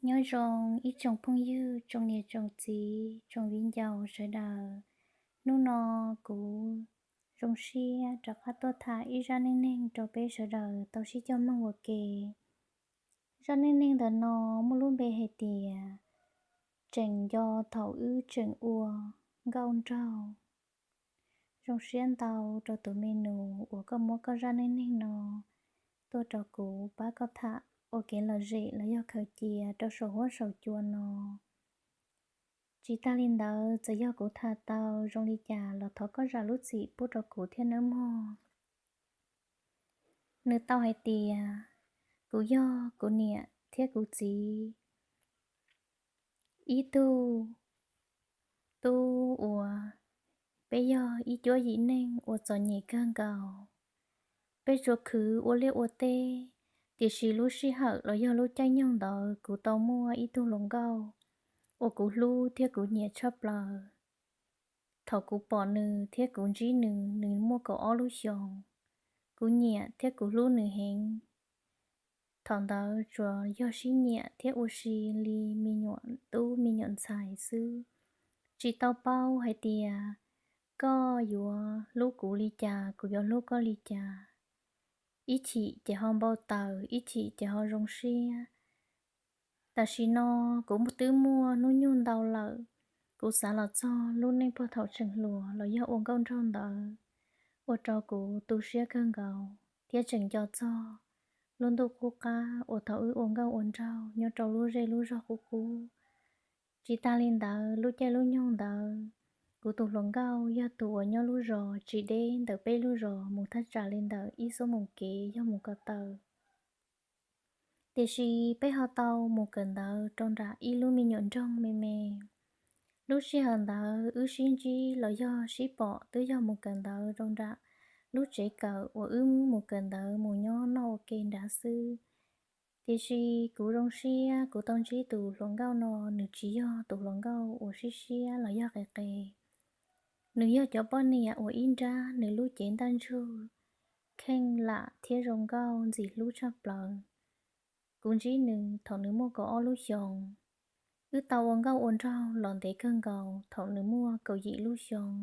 Nyob zoo ib tsoom phooj ywg, tsoom niam tsoom txiv, tsoom viv ncaus sawv daws. Hnub no kuv zoo siab rov qab tuaj tham ib zaj neej neeg rau peb sawv daws tau sib coj mloog ua ke. Zaj neej neeg ntawm no muaj lub npe hais tias tseem nco thaum wb tseem ua nkauj nraug. Zoo siab ntau rau tus me nus uas koj muab koj zaj neej neeg no tuaj rau kuv pab koj tham ua kev lom zem los yog khaws cia rau saum huab saum cua no. Tsis tas li ntawd, txawm yog kuv tham tau zoo li cas los thov koj zam lub txim pub rau kuv thiab nawb mog. Nws tau hais tias, kuv yog kuv niam thiab kuv txiv ib tug tub uas peb yog ib cuab yim neej uas txom nyem kawg nkaus. Peb tsuas khwv ua liaj ua teb, tiam sis lub sij hawm los yog lub caij nyoog ntawd kuv tau muaj ib tug hluas nkauj uas kuv hlub thiab kuv nyiam tshaj plaws. Thaum kuv pom nws thiab kuv ntsib nws, nws muaj kaum ob lub xyoos. Kuv nyiam thiab kuv hlub nws heev. Thaum ntawd tsuas yog sib nyiam thiab ua si li me nyuam tub me nyuam ntxhais xwb, tsis tau paub hais tias koj yuav hlub kuv li cas, kuv yuav hlub koj li cas. Ib chim ces ho npau taws, ib chim ces ho zoo siab. Tam sim no kuv twb muaj hnub nyoog ntau lawm, kuv xav los txog lub neej puag thaum tseem hluas los yog ua nkauj nraug ntawd, ua rau kuv tu siab kawg nkaus thiab tseem nco txog lub ntuj qub qab uas thaum wb ua nkauj ua nraug nyob rau lub zej lub zog qub qub. Tsis tas li ntawd, lub caij lub nyoog ntawd kuv tus hluas nkauj yog tus uas nyob lub zos tsis deb ntawm peb lub zos mus thaj tsam li ntawm ib xuab moos kev yog mus ko taw. Tiam sis peb ho tau mus kawm ntawv rau nram ib lub me nyuam nroog me me. Lub sij hawm ntawd wb sib ntsib los yog sib pom twb yog mus kawm ntawv rau nram lub tsev kawm uas wb mus kawm ntawv mus nyob noj ua ke nrad xwb. Tiam sis kuv zoo siab kuv tau ntsib tus hluas nkauj no, nws tsis yog tus hluas nkauj uas sib siab los yog qis qis. Nws yog cov poj niam uas ib nrab nws lub cev ntaj ntsug, kheej lam thiab zoo nkauj ntxim hlub tshaj plaws. Kuv ntsib nws thaum nws muaj kaum ob lub xyoos. Wb tau ua nkauj ua nraug los ntev kawg nkaus thaum nws muaj kaum yim lub xyoo.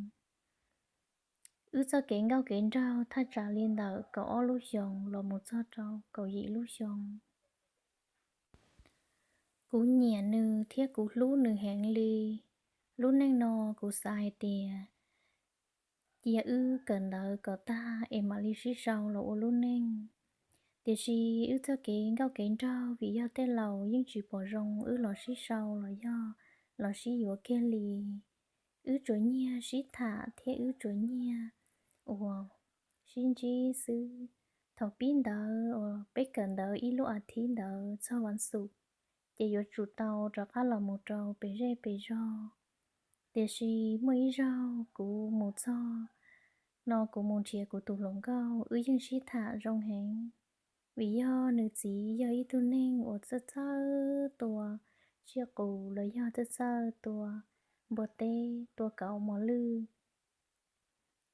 Wb txoj kev nkauj kev nraug thaj tsam li ntawm kaum ob lub xyoos los mus txog rau kaum yim lub xyoo. Kuv nyiam nws thiab kuv hlub nws heev li. Lub neej no kuv xav hais tias cia wb kawm ntawv kom tag es mam li sib sau los ua lub neej. Tiam sis wb txoj kev nkauj kev nraug vim yog tej laus yeej tsis pom zoo wb los sib sau los yog los sib yuav kiag li. Wb tsuas nyiag sib tham thiab wb tsuas nyiag uas sib ntsib xwb. Thaum pib ntawd uas peb kawm ntawv ib lub as thiv ntawd txog vas xuv, ces yuav tsum tau rov qab los mus rau pem zej pem zog. Tiam sis muaj ib zaug kuv mus txog no, kuv mus nrhiav kuv tus hluas nkauj, wb yeej sib tham zoo heev. Vim yog nws txiv yog ib tug neeg uas txawj txawj tua tsiaj qus los yog txawj txawj tua npua teb, tua kauv mos lwj.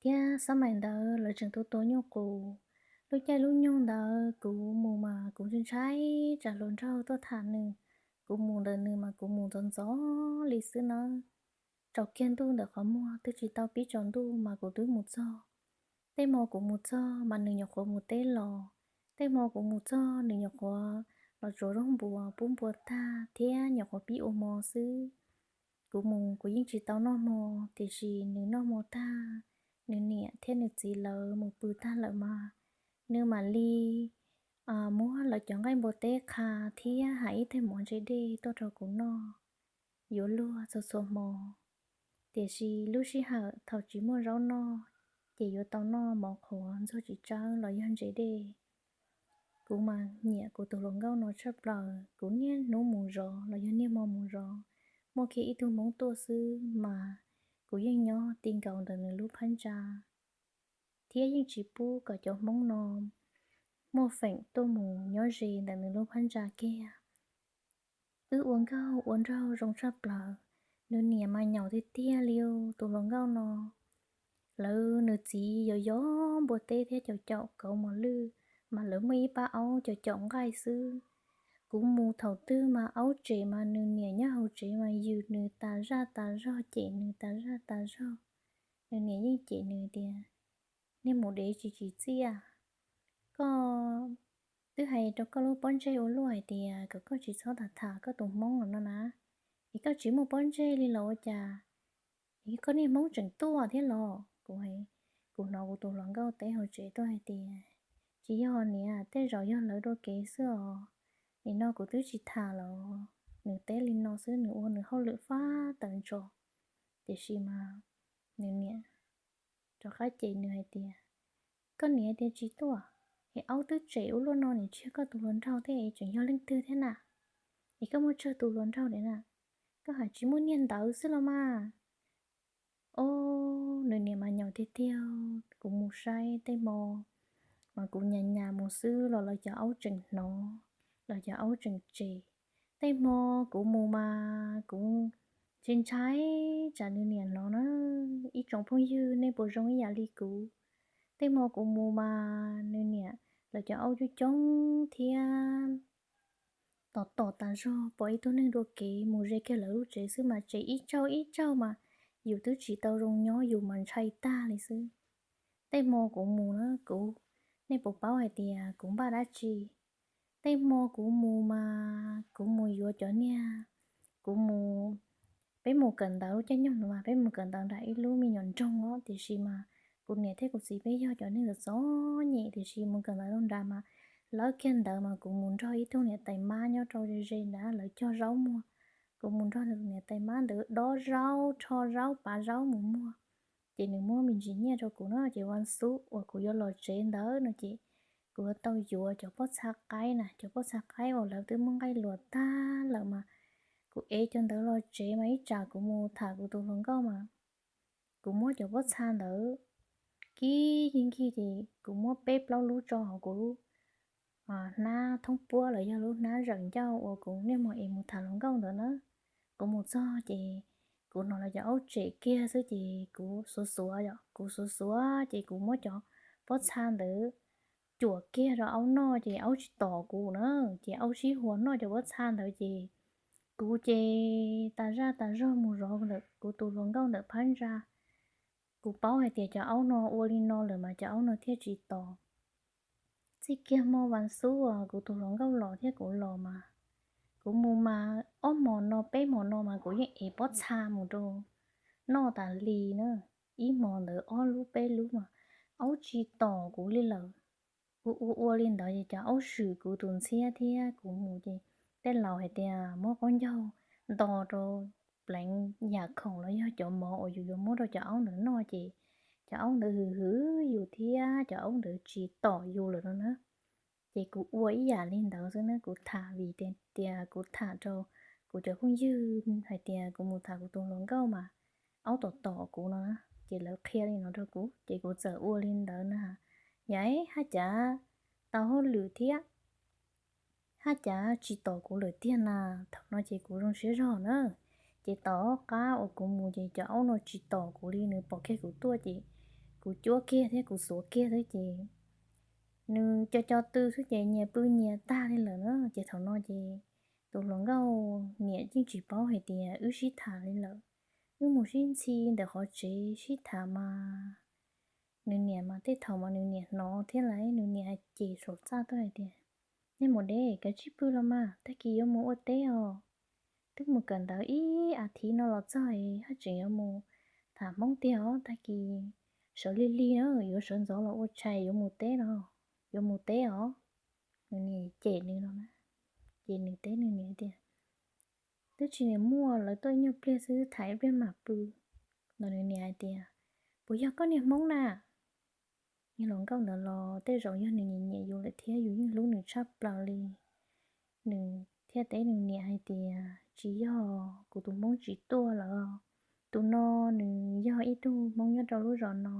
Thiab xab maim ntawd lawv tseem tua tua nyuj qus. Lub caij lub nyoog ntawd kuv mus mas kuv ntshai ntshai tsam hluas nraug tuaj tham nws. Kuv mus ntawm nws mas kuv mus ntxov ntxov li xwb nawb. Tsaus kiag ntuj ntawm qhov muag twb tsis tau pib tsaus ntuj mas kuv twb mus txog. Tej hmo kuv mus txog mas nws nyuam qhuav mus teb los. Tej hmo kuv mus txog nws nyuam qhuav los tsuav zaub npua pub npua tag thiab nyuam qhuav pib ua hmo xwb. Kuv mus kuv yeej tsis tau noj hmo, tiam sis nws noj hmo tag, nws niam thiab nws txiv lawv mus pw tag lawm mas nws mam li muab lawv cov nqaij npua teb qha thiab hais ib teg mov ntse dej tuaj rau kuv noj, yuav luag txhua txhua hmo. Tiam sis lub sij hawm thaum tsis muaj zaub noj, ces yuav tau noj mov qhuav ntxuag tsis tsawb los yog ntse dej. Kuv mas nyiam kuv tus hluas nkauj no tshaj plaws, kuv niaj hnub mus zov los yog niaj hmo mus zov. Muaj kiag ib tug Hmoob tuaj xwb mas kuv yeej nyob ti nkaus ntawm nws lub phab ntsa, thiab yeej tsis pub kom cov Hmoob no muaj feem tuaj mus nyob ze ntawm nws lub phab ntsa kiag. Wb ua nkauj ua nraug zoo tshaj plaws, nws niam mas nyaum tiag tiag li tus hluas nkauj no. Lawv nws txiv yov yov npua teb thiab caum caum kauv mos lwj, mas lawv muaj ib pab aub caum caum nqaij xwb. Kuv mus thaum twg mas aub tsem mas nws niam nyob hauv tsev mas yws nws tas zaj tas zog, cem nws tas zaj tas zog. Nws niam yeej cem nws tias, niag mus dev tsis tsim txiaj, koj, twb hais rau koj lub pob ntseg ua luaj hais tias kom koj tsis txhob tham tham koj tus hmoob los no na, es koj tsis muaj pob ntseg li los ua cas, es koj niag hmoob tseem tuaj thiab los? Kuv, kuv hnov kuv tus hluas nkauj teb hauv tsev tuaj hais tias, tsis yog niam, tej zaum yog lawv dua kev xwb os. Nim no kuv twb tsis tham los. Nws teb li no xwb, nws ua nws hauj lwm fab tawm ntsos, tiam sis mas nws niam rov qab cem nws hais tias, koj niam tias tsis tuaj, es aub twb tsem ua luaj no, nim tsis yog koj tus hluas nraug thiab, es tseem yog leej twg thiab na? Es koj muaj tsawg tus hluas nraug na? Koj hais tsis muaj niag ntawd xwb los mas. Ob, nws niam mas nyaum tiag tiag. Kuv mus saib tej hmo mas kuv nyas nyas mus xwb los lawv cov aub tseem hnov, lawv cov aub tseem tsem. Tej hmo kuv mus mas kuv ntshai ntshai tsam nws niam hnov na. Ib tsoom phooj ywg, nej puas zoo ib yam li kuv? Tej hmo kuv mus mas nws niam, lawv cov aub coob coob thiab, tom tom tas zog, pom ib tug neeg dua kev mus ze kiag lawv lub tsev xwb mas tsem ib tsaug ib tsaug mas yus twb tsis tau zoo nyob, yus mas ntshai tag li xwb. Tej hmo kuv mus na kuv, nej puas paub hais tias kuv npaj dab tsi? Tej hmo kuv mus mas kuv mus yuav cov niag, kuv mus, peb mus kawm ntawv lub caij nyoog no mas peb mus kawm ntawv nram ib lub me nyuam nroog os, tiam sis mas kuv niam thiab kuv txiv peb yog cov neeg txom txom nyem, tiam sis mus kawm ntawv rau nrad mas lawv kiag ntawd mas kuv mus nrog ib tug niam tais mab nyob rau ze ze nrad, lawv cog zaub muag. Kuv mus nrog niam tais mab ntawd dob zaub, rho zaub, pav zaub mus muag. Ces nws muab me ntsis nyiaj rau kuv no, ces vas xuv uas kuv yuav los tsev ntawd no ces kuv yuav tau yuav cov pob txha qaib na, cov pob txha qaib uas lawv twb muab nqaij luas tag lawm mas kuv ev cov ntawd los tsev mas ib tsam kuv mus tham kuv tus hluas nkauj mas kuv muab cov pob txha ntawd kib nkig ces kuv muab peb plaub lub tso hauv kuv lub hnab thoob puab los yog lub hnab zawm ncauj uas kuv niaj hmo es mus tham hluas nkauj ntawd na. Kuv mus txog ces kuv hnov lawv cov aub tsem kiag xwb ces kuv xuav xuav, kuv xuav xuav ces kuv muab cov pob txha ntawd cuam kiag rau aub noj ces aub tsis tom kuv na, ces aub sib hua noj cov pob txha ntawd ces kuv ces tas zaj tas zog mus zov ntawm kuv tus hluas nkauj ntawm phab ntsa. Kuv paub hais tias cov aub no ua li no lawm mas cov aub no thiaj tsis tom. Txij kiag hmo vas xuv uas kuv tus hluas nkauj los thiab kuv los mas, kuv mus mas ob hmos no peb hmos no mas kuv yeej ev pob txha mus rau noj tas li na. Ib hmos ntawd ob lub peb lub mas aub tsis tom kuv li lawm. Ua ua ua li ntawd ces cov aub swm kuv tus ntxhiab thiab kuv mus ces tej laus hais tias muab qaub ncaug nto rau pleev yam khoom los yog cov mov uas yus yuav muab rau cov aub ntawd noj ces cov aub ntawd hwm hwm yus thiab cov aub ntawd tsis tom yus lawm no na. Ces kuv ua ib yam li ntawd xwb na, kuv tham vim tias kuv tham rau kuv cov phooj ywg hais tias kuv mus tham kuv tus hluas nkauj mas aub tom tom kuv no na, ces lawv qhia li no rau kuv ces kuv txawm ua li ntawd na. Yam haj cav tau hauj lwm thiab, haj cav tsis tom kuv lawm tiag na. Thaum no ces kuv zoo siab zog na. Ces tom qab uas kuv mus ces cov aub no tsis tom kuv li, nws pom kiag kuv tuaj ces kuv cuab kiag thiab kuv xuav kiag thiab ces nws co co tw xwb ces nyias pw nyias tag li lawm na. Ces thaum no ces tus hluas nkauj niam yeej tsis paub hais tias wb sib tham li lawm. Wb mus sib ntxhi ntawm qhov tsev sib tham mas nws niam mas tej thaum mas nws niam hnov thiab lawm, nws niam hais cem saum txaj tuaj hais tias, nej mus deb kav tsij pw los mas, tag kis yuav mus ua teb os. Twb mus kawm ntawv ib as thiv no los txog es haj tseem yuav mus tham Hmoob tiag os, tag kis sawv lig lig na, yuav sawv ntxov los ua tshais, yuav mus teb no, yuav mus teb os. Nws niam cem nws no na. Ces nws teb nws niam tias, twb tsis muaj, lawv tuaj ib nyuag pliag xwb, tham ib pliag mam pw. No nws niam hais tias, puas yog koj niag Hmoob na? Niag hluas nkauj ntawd los tej zaum yog nws nyiam nyiam yus lawm thiab yus yeej hlub nws tshaj plaws li. Nws thiaj teb nws niam hais tias, tsis yog, kuv tus Hmoob tsis tuaj lawm. Tus no nws yog ib tug Hmoob nyob rau lub zos no.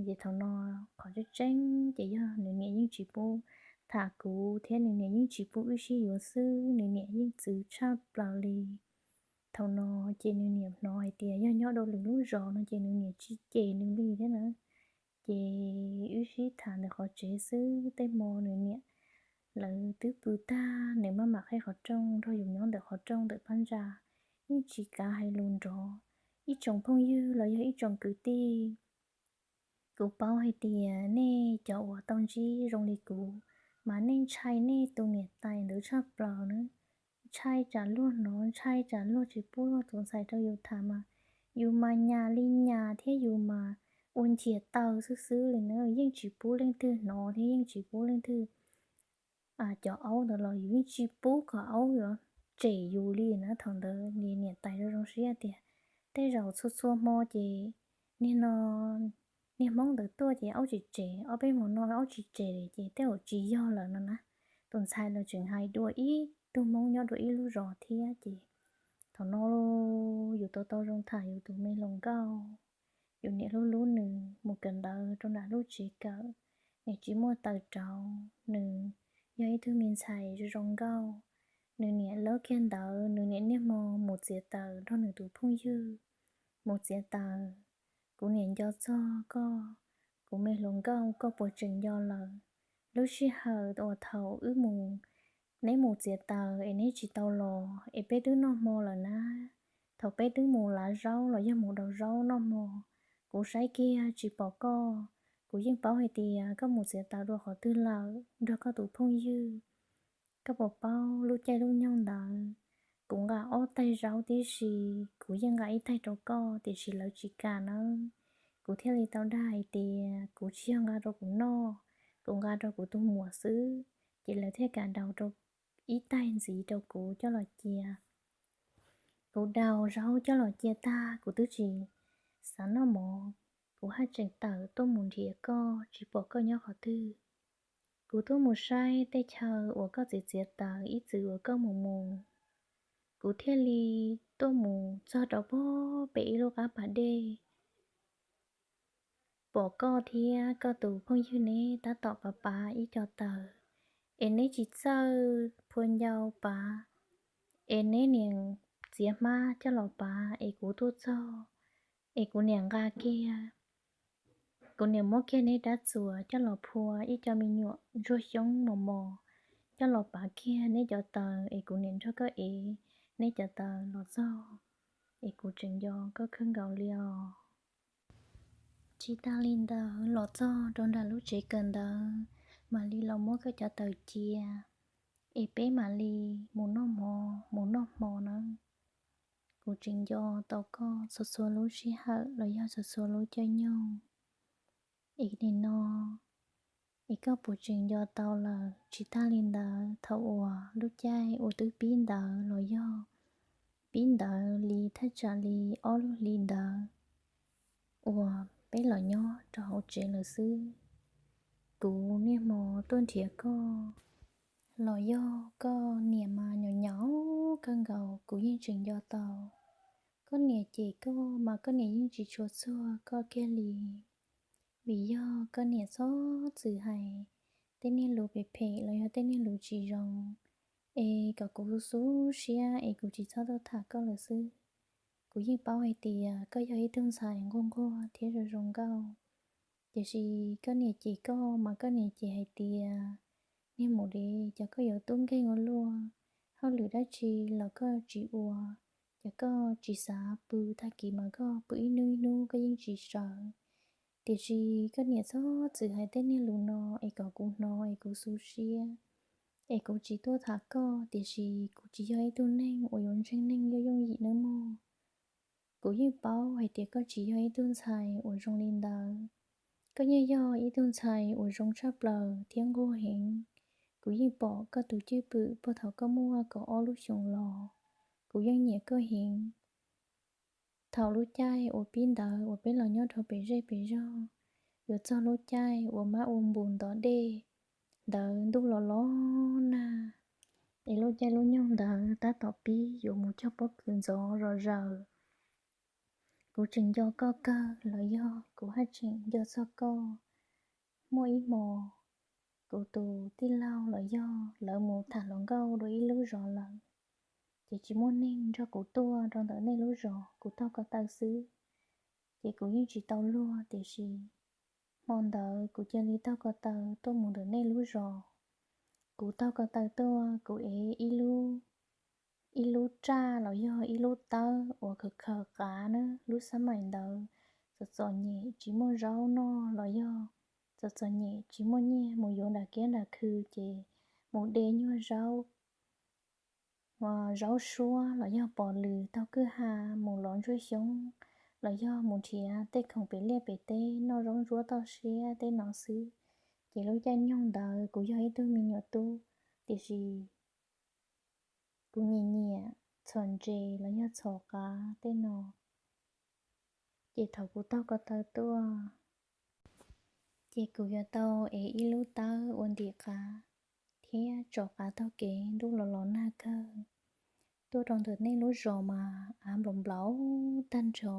Ces thaum no qhov tseeb tseeb ces yog nws niam yeej tsis pub tham kuv thiab nws niam yeej tsis pub wb sib yuav xwb, nws niam yeej txwv tshaj plaws li. Thaum no ces nws niam hnov hais tias yog nyob dua lwm lub zos no ces nws niam tsis cem nws li thiab na. Ces wb sib tham ntawm qhov tsev xwb, tej hmo nws niam lawv twb pw tag, nws maj mam qhib qhov rooj nrog yus nyob ntawm qhov rooj ntawm phab ntsa, yeej tsis kav hais lus nrov. Ib tsoom phooj ywg los yog ib tsoom kwv tij, kuv paub hais tias nej cov uas tau ntsib zoo li kuv, mas nej ntshai nej tus niam tais ntawd tshaj plaws na. Ntshai tsam luag hnov, ntshai tsam luag tsis pub luag tus ntxhais rau yus tham mas yus mas nyas li nyas thiab yus mas ua nchias taw xwb xwb li na, yeej tsis pub leej twg hnov thiab yeej tsis pub leej twg cov aub ntawd los yus yeej tsis pub kom aub yuav tsem yus li na. Thaum ntawd niam tais zoo zoo siab tias tej zaum txhua txhua hmo ces niag no, niag hmoob ntawd tuaj ces aub tsis tsem, ob peb hmo no aub tsis tsem li ces tej zaum tsis yog lawm no na. Tus ntxhais los tseem hais dua ib tug hmoob nyob dua ib lub zos thiab ces thaum no yus tau tau zoo tham yus tus me hluas nkauj, yus niam hlub hlub nws mus kawm ntawv rau nram lub tsev kawm, nws tsis muaj taws rauv, nws yog ib tug me ntxhais zoo zoo nkauj. Nws niam lawb kiag ntawv, nws niam niaj hmo mus txiav taws nrog nws tus phooj ywg mus txiav taws. Kuv niam nco txog koj, kuv me hluas nkauj, koj puas tseem nco lawm lub sij hawm uas thaum wb mus, neb mus txiav taws es neb tsis tau los es peb twb noj hmo lawm na? Thaum peb twb mus lav zaub los yog mus daus zaub noj hmo, kuv saib kiag tsis pom koj. Kuv yeej paub hais tias koj mus txiav taws dua qhov twg lawm nrog koj tus phooj ywg. Koj puas paub lub caij lub nyoog ntawd kuv nqa ob taig zaub tib si, kuv yeej nqa ib taig rau koj tiam sis lawv tsis kam nawb. Kuv thiaj li tau dag hais tias kuv tsis yog nqa rau kuv noj, kuv nqa rau kuv tus muam xwb, ces lawv thiaj kam daus rau ib taig ntxiv rau kuv coj los cia. Kuv daus zaub coj los cia tag kuv twb tsis xav noj mov, kuv haj tseem tawm tuaj mus nrhiav koj tsis pom koj nyob qhov twg. Kuv tuaj mus saib tej chaw uas koj txiav txiav taws ib txwm uas koj mus mus, kuv thiaj li tuaj mus txog rau pog pem ib lub qab pas dej, pom koj thiab koj tus phooj ywg neb tab tom pav pav ib co taws, es neb tsis txawj phua ncau pav, es neb niam txiav hmab coj los pav es kuv tuaj txog, es kuv niam nqa kiag, kuv niam muab kiag neb rab txuas coj los phua ib co me nyuam ntsuag xyoob mos mos coj los pav kiag neb cov taws es kuv niam nrog koj ev neb cov taws los txog, es kuv tseem nco koj kawg nkaus li os. Tsis tas li ntawd los txog rau nram lub tsev kawm ntawv, mam li los muab koj cov taws cia, es peb mam li mus noj mov mus noj hmo na. Kuv tseem nco tau koj txhua txhua lub sij hawm los yog txhua txhua lub caij nyoog. Es nim no es koj puas tseem nco tau lawm? Tsis tas li ntawd thaum uas lub caij uas twb pib ntawd los yog pib ntawd li thaj tsam li ob lub hli ntawd uas peb los nyob rau hauv tsev lawm xwb, kuv niaj hmo tuaj nrhiav koj los yog koj niam mas nyaum nyaum kawg nkaus kuv yeej tseem nco tau. Koj niam cem koj mas koj niam yeej tsis tshua txuag koj kiag li, vim yog koj niam txhob txwm hais tej niag lus phem phem los yog tej niag lus tsis zoo, es kom kuv xub siab es kuv tsis txhob tuaj tham koj lawm xwb. Kuv yeej paub hais tias koj yog ib tug ntxhais nquag nquag thiab zoo zoo nkauj, tiam sis koj niam cem koj mas koj niam cem hais tias niag maum dev, cas koj yuav tub nkeeg ua luaj, hauj lwm dab tsi los koj tsis ua, cas koj tsis xav pw, tag kis mas koj pw ib hnub ib hnub koj yeej tsis sawv. Tiam sis koj niam txhob txwm hais tej niag lus no es kom kuv hnov es kuv xub siab, es kuv tsis tuaj tham koj, tiam sis kuv tsis yog ib tug neeg uas yuav ntseeg neeg yooj yooj yim nawb mog. Kuv yeej paub hais tias koj tsis yog ib tug ntxhais uas zoo li ntawd. Koj yeej yog ib tug ntxhais uas zoo tshaj plaws thiab nquag heev. Kuv yeej pom koj tus cwj pwm puag thaum koj muaj kaum ob lub xyoos los. Kuv yeej nyiam koj heev. Thaum lub caij uas pib ntawd uas peb los nyob rau pem zej pem zog, yuav txog lub caij uas mab ua npus ntov dej ntawd, ntuj los los nag, es lub caij lub nyoog ntawd tab tom pib yuav mus cog pob kws ntxov zom zaws. Kuv tseem nco koj kawg los yog kuv haj tseem nco txog koj. Muaj ib hmo kuv tus tij laug los yog lawv mus tham hluas nkauj dua ib lub zos lawm, ces tsis muaj neeg nrog kuv tuaj rau ntawm nej lub zos, kuv taug ko taw xwb. Ces kuv yeej tsis tau luag, tiam sis hmo ntawd kuv cia li taug ko taw tuaj mus ntawm nej lub zos. Kuv taug ko taw tuaj, kuv ev ib lub, ib lub raj los yog ib lub tawb uas khaws khaws qav na. Lub xab maim ntawd txom txom nyem tsis muaj zaub noj los yog txom txom nyem tsis muaj nyiaj mus yuav nram kiab nram khw ces mus de nyuag zaub, zaub suab los yog pos lws taug kwj ha mus lov ntsuab xyoob los yog mus nrhiav tej khoom pem liaj pem teb noj zaub ntsuab toj siab tej no xwb. Ces lub caij nyoog ntawd kuv yog ib tug me nyuam tub, tiam sis kuv nyiam nyiam txhom ntses los yog txhom qav tej no. Ces thaum kuv taug ko taw tuaj, ces kuv yuav tau ev ib lub tawb ua ntim qav thiab tsom qav taug kev. Ntuj los los nag kawg, tuaj rau ntawm nej lub zos mas av nplaum nplaum tag nrho.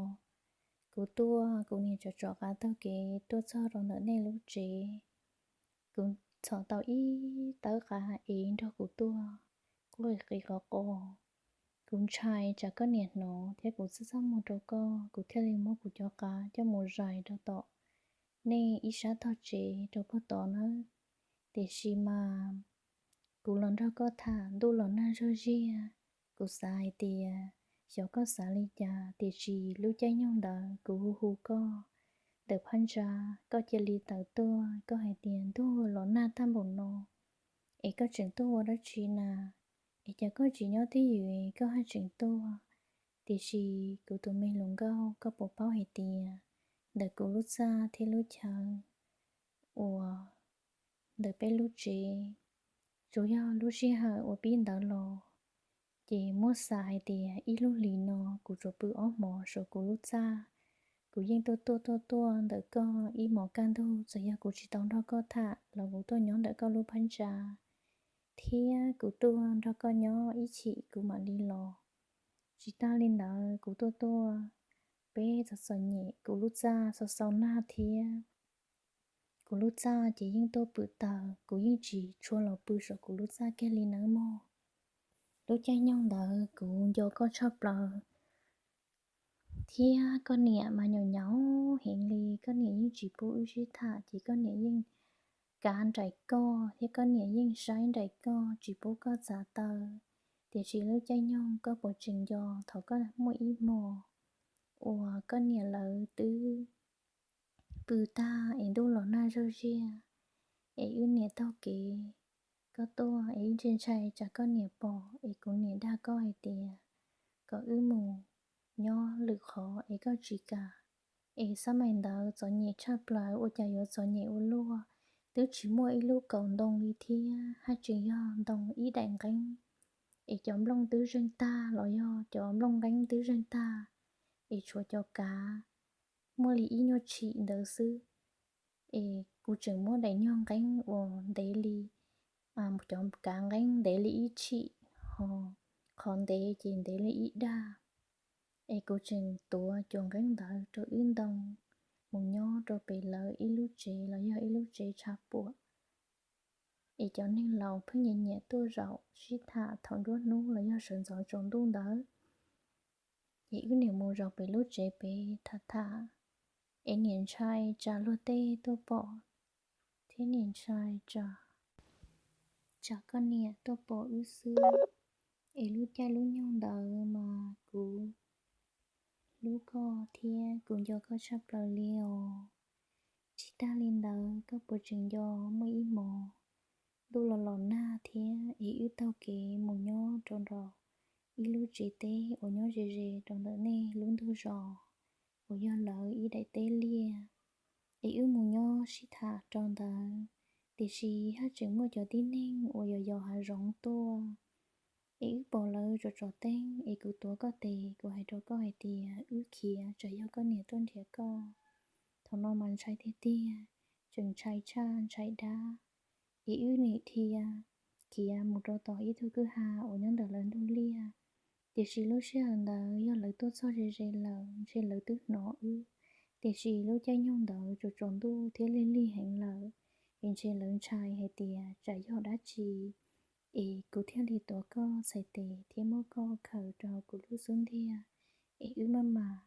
Kuv tuaj, kuv niam tsom tsom qav taug kev tuaj txog rau ntawm nej lub tsev. Kuv txhom tau ib tawb qav ev nrog kuv tuaj, quaj qis qis qos qos. Kuv ntshai tsam koj niam hnov thiab kuv txaj txaj muag rau koj, kuv thiaj li muab kuv cov qav coj mus zais rau tom nej ib sab tog tsev rau puag tod nawb. Tiam sis mas kuv los nrog koj tham, ntuj los nag zog ziag, kuv xav hais tias xyov koj xav li cas, tiam sis lub caij nyoog ntawd kuv hu hu koj ntawm phab ntsa, koj cia li tawm tuaj, koj hais tias ntuj los nag tag npaum no es koj tseem tuaj ua dab tsi na? Es cas koj tsis nyob twj ywm koj haj tseem tuaj? Tiam sis kuv tus me hluas nkauj, koj puas paub hais tias ntawm kuv lub txaj thiab lub chaw uas ntawm peb lub tsev, tsuas yog lub sij hawm uas pib ntawd los, ces muab xav hais tias ib lub hlis no kuv tsuas pw ob hmos saum kuv lub txaj. Kuv yeej tuaj tuaj tuaj tuaj ntawm koj ib hmos kaj ntug, txawm yog kuv tsis tau nrog koj tham los kuv tuaj nyob ntawm koj lub phab ntsa, thiab kuv tuaj nrog koj nyob ib chim kuv mam li los. Tsis tas li ntawd, kuv tuaj tuaj, peb txom txom nyem, kuv lub txaj xau xau nag thiab. Kuv lub txaj ces yeej tuaj pwm taws, kuv yeej tsis tshua los pw saum kuv lub txaj kiag li nawb mog. Lub caij nyoog ntawd kuv nco koj tshaj plaws, thiab koj niam mas nyaum nyaum heev li. Koj niam yeej tsis pub wb sib tham, ces koj niam yeej kav nraim koj thiab koj niam yeej saib nraim koj, tsis pub koj txav taw. Tiam sis lub caij nyoog koj puas tseem nco thaum koj muaj ib hmo uas koj niam lawv twb pw tag es ntuj los nag zog ziag, es wb niam taug kev koj tuaj, es wb ntshai ntshai tsam koj niam pom, es kuv niam dag koj hais tias kom wb mus nyob lwm qhov es koj tsis kam. Es xab maim ntawd txom nyem tshaj plaws, ua cas yuav txom nyem ua luaj, twb tsis muaj ib lub kaus ntoo li thiab, haj tseem yog ntoo ib daim nqeeb, es cov nplooj twb zeeg tag los yog cov nplooj nqeeb twb zeeg tag, es tshuav cov kav muaj li ib nyuag tshim ntawd xwb. Es kuv tseem muab daim nyuag nqeeb uas ntev li, cov kav nqeeb ntev li ib tshim, ho qhov ntev ces ntev li ib dag. Es kuv tseem tuav cov nqeeb ntawd rau wb ntoo mus nyob rau pem lawv ib lub tsev los yog ib lub tsev tshav puam. Es cov neeg laus pheej nyiam nyiam tuaj zaum sib tham thaum nruab hnub los yog sawv ntxov tsaus ntuj ntawd. Ces wb niam mus zaum pem lub tsev pem tham tham, es niam ntshai tsam luag tej tuaj pom, thiab niam ntshai tsam, tsam koj niam tuaj pom wb xwb. Es lub caij lub nyoog ntawd mas kuv hlub koj thiab kuv nco koj tshaj plaws li os. Tsis tag li ntawd, koj puas tseem nco muaj ib hmos ntuj los los nag thiab es wb taug kev mus nyob rau nraum ib lub tsev teb uas nyob ze ze rau ntawm nej lub ntug zos uas yog lawv ib daim teb liaj. Es wb mus nyob sib tham rau ntawd, tiam sis haj tseem muaj cov tib neeg uas yos yos hav zoov tuaj. Es wb pom lawv tsom tsom teeb, es kuv tuav koj tes, kuv hais rau koj hais tias wb khiav, tsam yog koj niam tuaj nrhiav koj. Thaum no mas ntshai tiag tiag, tseem ntshai tshaj ntshai dab. Es wb nim dhia khiav mus rau tom ib tug kwj ha uas nyob ntawm lawv ntug liaj. Tiam sis lub sij hawm ntawd yog lawv tuaj txog ze ze lawm, ntshe lawv twb hnov wb. Tiam sis lub caij nyoog ntawd tsaus tsaus ntuj thiab lig lig heev lawm, es ntshe lawv ntshai hais tias tsam yog dab tsi, es kuv thiaj li tuav koj txhais tes thiab muab koj khaws rau kuv lub xub ntiag. Es wb maj mam,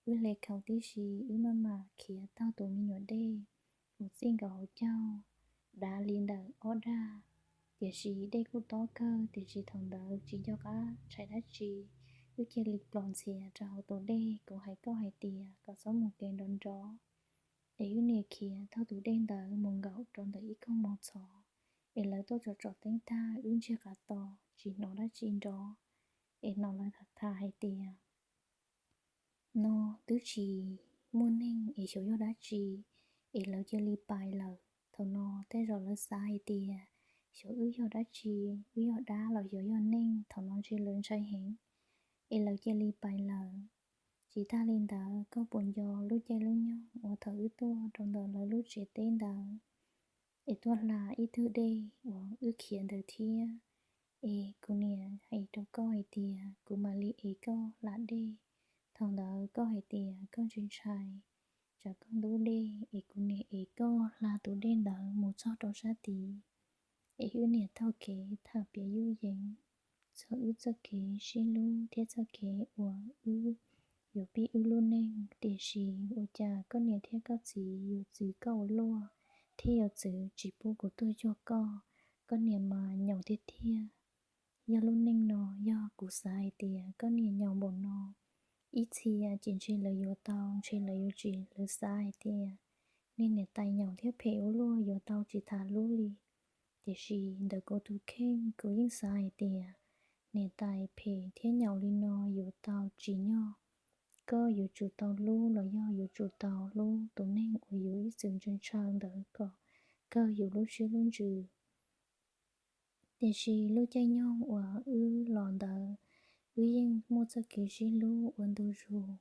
wb hle khaus tib si, wb maj mam khiav taug tus me nyuam dej uas txij nkaus hauv caug, dav li ntawm ob dag. Tiam sis dej kuj tob kawg, tiam sis thaum ntawd tsis nco qab ntshai dab tsi, wb cia li plos ntxhias rau hauv tus dej. Kuv hais koj hais tias kom txhob mus kev nrov nrov, es wb niam khiav taug tus dej ntawd mus nkaum rau ntawm ib koog mos txhov, es lawv tuaj tsom tsom teeb tag wb ntsiag qas to, tsis hnov dab tsi nrov, es hnov lawv tham hais tias no twb tsis muaj neeg es xyov yog dab tsi, es lawv cia li pais lawm. Thaum no tej zaum lawv xav hais tias xyov wb yog dab tsi, wb yog dab los xyov yog neeg, thaum no ntshe lawv ntshai heev, es lawv cia li pais lawm. Tsis tag li ntawd, koj puas nco lub caij lub nyoog uas thaum wb tuaj rau ntawm lawv lub tsev teb ntawd, es tuaj hla ib tug dej uas wb khiav ntawd thiab? Es kuv niam hais rau koj hais tias kuv mam li es koj hla dej. Thaum ntawd koj hais tias koj ntshai ntshai tsam koj ntub dej, es kuv niam es koj hla tus dej ntawd mus txog rau sab tid, es wb niam taug kev tham piav yuj yeev txog wb txoj kev sib hlub thiab txoj kev uas wb yuav pib wb lub neej. Tiam sis ua cas koj niam thiab koj txiv yuav txwv koj ua luaj, thiab yuav txwv tsis pub kuv tuaj cuag koj? Koj niam mas nyaum tiag tiag. Yog lub neej no, yog kuv xav hais tias koj niam nyaum npaum no, ib txhia ces ntshe lawv yuav tau, ntshe lawv yuav tsis, lawv xav hais tias nej niam tais nyaum thiab phem ua luaj yuav tau tsis tham hlub li. Tiam sis ntawm kuv tus kheej, kuv yeej xav hais tias niam tais phem thiab nyaum li no yuav tau tsim nyog koj yuav tsum tau hlub los yog yuav tsum tau hlub tus neeg uas yus ib txwm ntshaw ntshaw ntawd kom kawg yus lub siab lub ntsws. Tiam sis lub caij nyoog uas wb los ntawd, wb yeej muaj txoj kev sib hlub ua ntu zus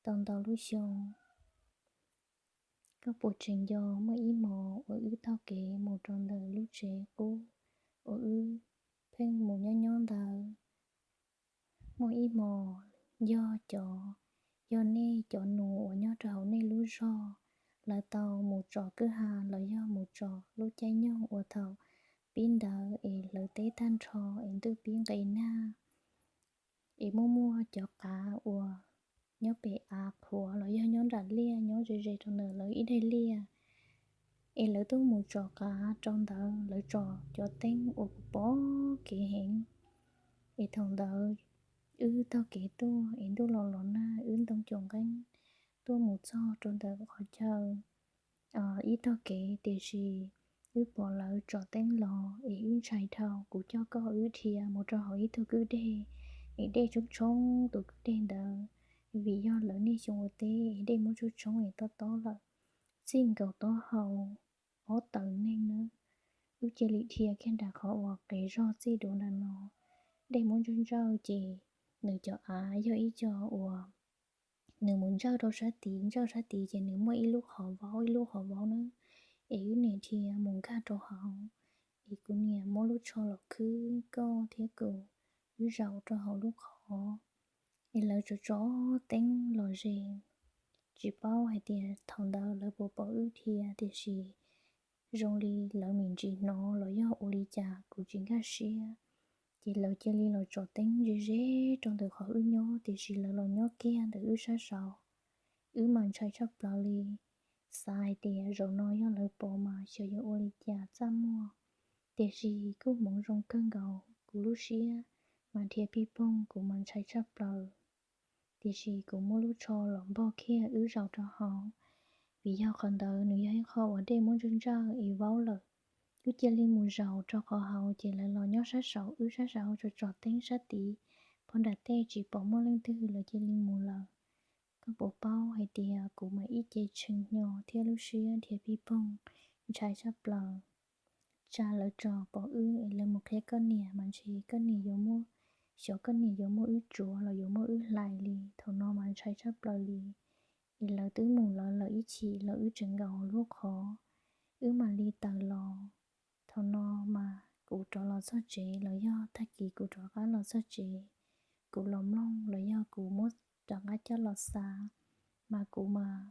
tau ntau lub xyoo. Koj puas tseem nco muaj ib hmos uas wb taug kev mus rau ntawm lub tsev qub uas wb pheej mus nyob nyob ntawd? Muaj ib hmos yog cov, yog nej cov nus uas nyob rau hauv nej lub zog, lawv tau mus tsom kwj ha los yog mus tsom lub caij nyoog uas thaum pib ntawd es lawv teb tag nrho es ntuj pib nqis nag, es muaj muaj cov qav uas nyob pem av qhuav los yog nyob nram liaj nyob ze ze rau ntawm lawv ib daim liaj, es lawv tuaj mus tsom qav rau ntawd, lawv tsom cov teeb uas pom kev heev. Es thaum ntawd wb taug kev tuaj es ntuj los los nag, wb ntoo caum nqeeb tuaj mus txog rau ntawm qhov chaw ib tog kev, tiam sis wb pom lawv tsom teeb los es wb ntshai dhau. Kuv coj koj wb dhia mus rau hauv ib tug kwj deg, es dej tshoob tshoob tus kwj deg ntawd, vim yog lawv niaj xyoo ua teb es dej muab tshoob tshoob es tob tob lawm, txij nkaus taub hau ob tawm neeg na. Wb cia li dhia kiag nram qhov uas qes zog txij duav nram no, dej muab ntsawj ntsawj ces nws cov av yog ib co uas nws mus ntsawj rau sab tid, ntsawj sab tid ces nws muaj ib lub qhov vaub, ib lub qhov vaub na. Es wb niam dhia mus nkag rau hauv, es kuv niam muab lub tsho los khwb koj thiab kuv, wb zaum rau hauv lub qhov, es lawv tso tso teeb los ze. Tsis paub hais tias thaum ntawd lawv puas pom wb dhia, tiam sis zoo li lawv me ntsis hnov los yog ua li cas kuv tsis nkag siab, ces lawv cia li los tsom teeb ze ze rau ntawm qhov wb nyob, tiam sis lawv los nyob kiag ntawm wb sab saud. Wb mas ntshai tshaj plaws li, xav hais tias zaum no yog lawv pom mas xyov yuav ua li cas txaj muag. Tiam sis kuj hmoov zoo kawg nkaus, kuv lub siab mas dhia pig poog, kuv mas ntshai tshaj plaws. Tiam sis kuv muab lub tsho los npog kiag wb zaum rau hauv, vim yog qhov ntawd nws yog ib qho uas dej muab ntsawj ntsawj es vaub lawm. Wb cia li mus zaum rau qhov hauv ces lawv los nyob sab saud, wb sab saud tso tso teeb sab tid, pog nram tej tsis pom muaj leej twg, lawv cia li mus lawm. Koj puas paub hais tias kuv mas ib ce tshee hnyo thiab lub siab dhia pig poog, ntshai tshaj plaws. Tsam lawv tso pom wb es lawv mus qhia koj niam mas ntshe koj niam yuav muab, xyov koj niam yuav muab wb tsuav los yuav muab wb hlais li, thaum no mas ntshai tshaj plaws li. Es lawv twb mus lawv lawm ib chim los wb tseem nkaum lub qhov, wb mam li tawm los. Thaum no mas kuv rov los txog tsev los yog tag kis kuv rov qab los txog tsev, kuv los mloog los yog kuv muab rov qab coj los xav, mas kuv mas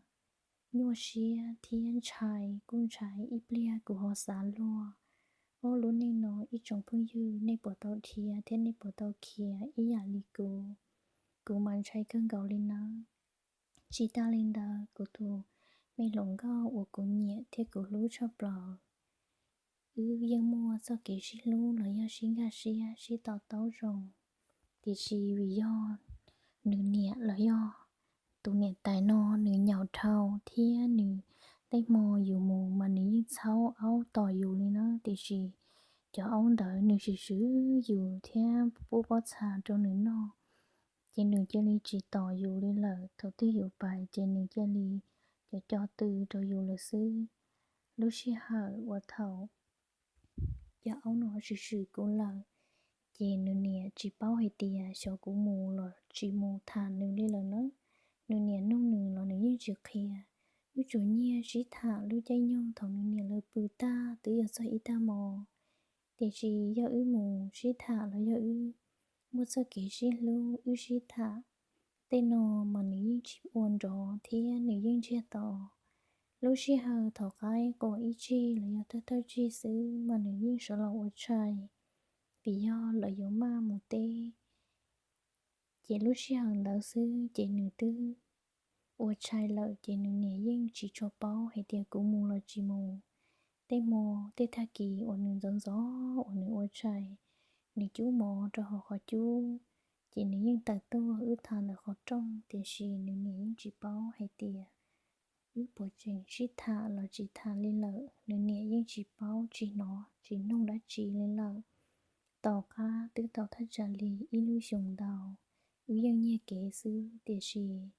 nyuaj siab thiab ntshai, kuj ntshai ib pliag kuv ho xav luag, ob, lub neej no ib tsoom phooj ywg nej puas tau dhia thiab nej puas tau khiav ib yam li kuv? Kuv mas ntshai kawg nkaus li nawb. Tsis tas li ntawd, kuv tus me hluas nkauj uas kuv nyiam thiab kuv hlub tshaj plaws, wb yeej muaj txoj kev sib hlub los yog sib nkag siab sib to taub zoo. Tiam sis vim yog nws niam los yog tus niam tais no nws nyaum dhau thiab nws tej hmo yus mus mas nws yeej txhaub aub tos yus li na, tiam sis cov aub ntawd nws sim swv yus thiab pub pob txha rau nws noj, ces nws cia li tsis tos yus li lawm. Thaum twg yus pais ces nws cia li cov co tw rau yus lawm xwb. Lub sij hawm uas thaum cov aub no sim swv kuv lawm, ces nws niam tsis paub hais tias xyov kuv mus los tsis mus tham nws li lawm na. Nws niam nug nws los nws yeej tsis qhia. Wb tsuas nyiag sib tham lub caij nyoog thaum nws niam lawv pw tag twb yog txog ib tag hmo. Tiam sis yog wb mus sib tham los yog wb muaj txoj kev sib hlub wb sib tham tej no mas nws yeej tsis ua nrov thiab nws yeej ntsiag to. Lub sij hawm thaum qaib quas ib tsig los yog thawj thawj tsig xwb mas nws yeej sawv los ua tshais, vim yog lawv yuav maj mus teb. Ces lub sij hawm ntawd xwb ces nws twb ua tshais lawm ces nws niam yeej tsis tshua paub hais tias kuv mus los tsis mus. Tej hmo tej tag kis uas nws ntxov ntxov uas nws ua tshais, nws cub mov rau hauv qhov cub, ces nws yeej tawm tuaj wb tham ntawm qhov rooj, tiam sis nws niam yeej tsis paub hais tias wb puas tseem sib tham los tsis tham li lawm. Nws niam yeej tsis paub tsis hnov tsis nug dab tsi li lawm. Tom qab twb tau thaj tsam li ib lub xyoos ntau, wb yeej nyiag kev xwb, tiam sis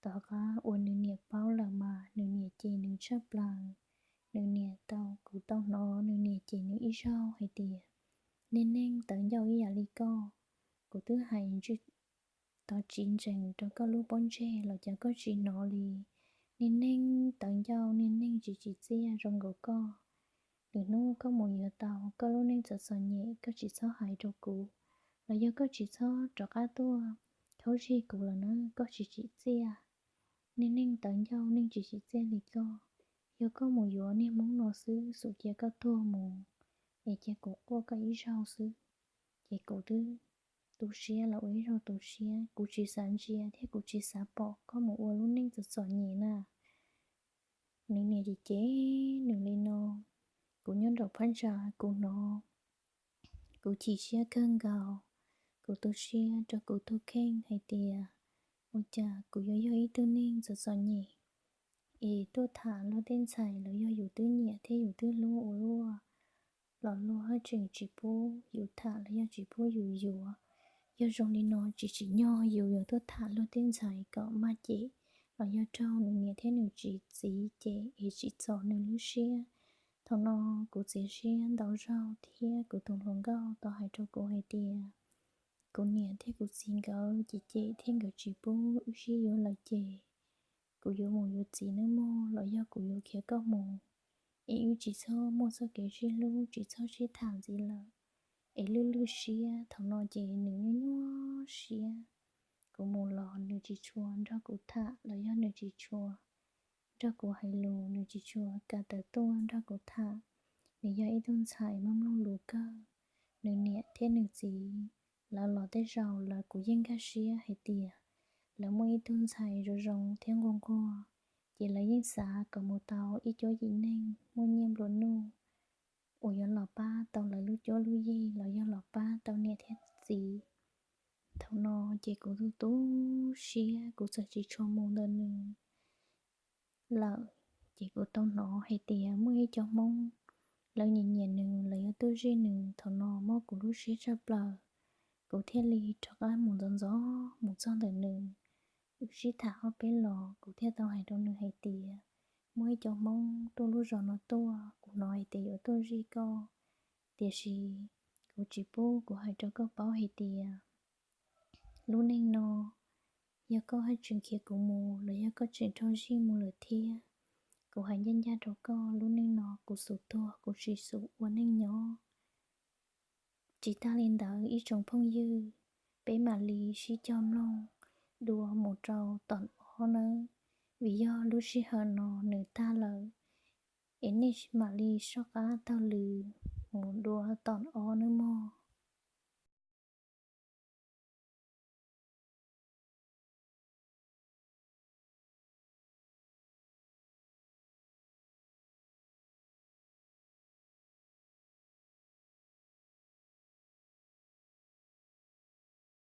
tom qab uas nws niam paub lawm mas nws niam cem nws tshaj plaws. Nws niam tau, kuv tau hnov nws niam cem nws ib zaug hais tias, niag neeg tawv ncauj ib yam li koj, kuv twb hais ntswj tov tsiv ntsees rau koj lub pob ntseg los cas koj tsis hnov li. Niag neeg tawv ncauj, niag neeg tsis tsim txiaj zoo nkaus koj. Lwm hnub koj mus yuav tau koj lub neej txom txom nyem koj tsis txhob hais rau kuv, los yog koj tsis txhob rov qab tuaj khaub zig kuv lawm na, koj tsis tsim txiaj. Niag neeg tawv ncauj, neeg tsis tsim txiaj li koj, yog koj mus yuav niag hmoob no xwb xum cia koj tuag mus, es cia kuv quaj koj ib zaug xwb. Ces kuv twb tu siab los ua ib zaug tu siab, kuv tsis xav ntsia thiab kuv tsis xav pom koj mus ua lub neej txom txom nyem na. Nws niam cem cem nws li no, kuv nyob nraum phab ntsa kuv hnov, kuv chim siab kawg nkaus. Kuv tu siab rau kuv tus kheej hais tias, ua cas kuv yuav yog ib tug neeg txom txom nyem es tuaj tham luag tej ntxhais los yog yus twb nyiam thiab yus twb hlub ua luaj, los luag haj tseem tsis pub yus tham los yog tsis pub yus yuav. Yog zoo li no tsis tsim nyog yus yuav tuaj tham luag tej ntxhais kom maj cem los yog raug nws niam thiab nws txiv cem es tsim txom nws lub siab. Thaum no kuv txiav siab ntau zaug thiab kuv tus hluas nkauj tau hais rau kuv hais tias, kuv niam thiab kuv txiv nkawd cem cem thiab nkawd tsis pub wb sib yuav lawm ces kuv yuav mus yuav txiv nawb mog, los yog kuv yuav khiav koj mus, es wb tsis txhob muaj txoj kev sib hlub tsis txhob sib tham ntxiv lawm, es lwj lwj siab. Thaum no ces nws nyuaj nyuaj siab, kuv mus los nws tsis tshua nrog kuv tham los yog nws tsis tshua nrog kuv hais lus, nws tsis tshua kam tawm tuaj nrog kuv tham. Nws yog ib tug ntxhais mloog mloog lus kawg, nws niam thiab nws txiv lawv los tej zaum lawv kuv yeej nkag siab hais tias lawv muaj ib tug ntxhais zoo zoo thiab nquag nquag, ces lawv yeej xav kom mus tau ib cuab yim neeg muaj nyiaj nplua nuj uas yuav los pab tau lawv lub cuab lub yig los yog los pab tau niam thiab txiv. Thaum no ces kuv tu tu siab, kuv txawm tsis tshua mus ntawm nws lawm. Ces kuv tau hnov hais tias muaj ib co Hmoob lawv nyiam nyiam nws, lawv yuav tuaj zij nws. Thaum no mob kuv lub siab tshaj plaws, kuv thiaj li rov qab mus ntxov ntxov mus txog ntawm nws. Wb sib tham ob peb los kuv thiaj tau hais rau nws hais tias, muaj ib co Hmoob tuaj lub zos no tuaj, kuv hnov hais tias yuav tuaj zij koj, tiam sis kuv tsis pub, kuv hais rau koj paub hais tias lub neej no yog koj haj tseem khiav kuv mus los yog koj tseem raug zij mus lawm thiab. Kuv hais ncaj ncaj rau koj, lub neej no kuv xub tuag kuv tsis xub ua neej nyob. Tsis tag li ntawd ib tsoom phooj ywg, peb mam li sib cog mloog dua mus rau tom ob nawb, vim yog lub sij hawm no nws tag lawm, es nej mam li soj qab taug lw mus dua tom ob nawb mog.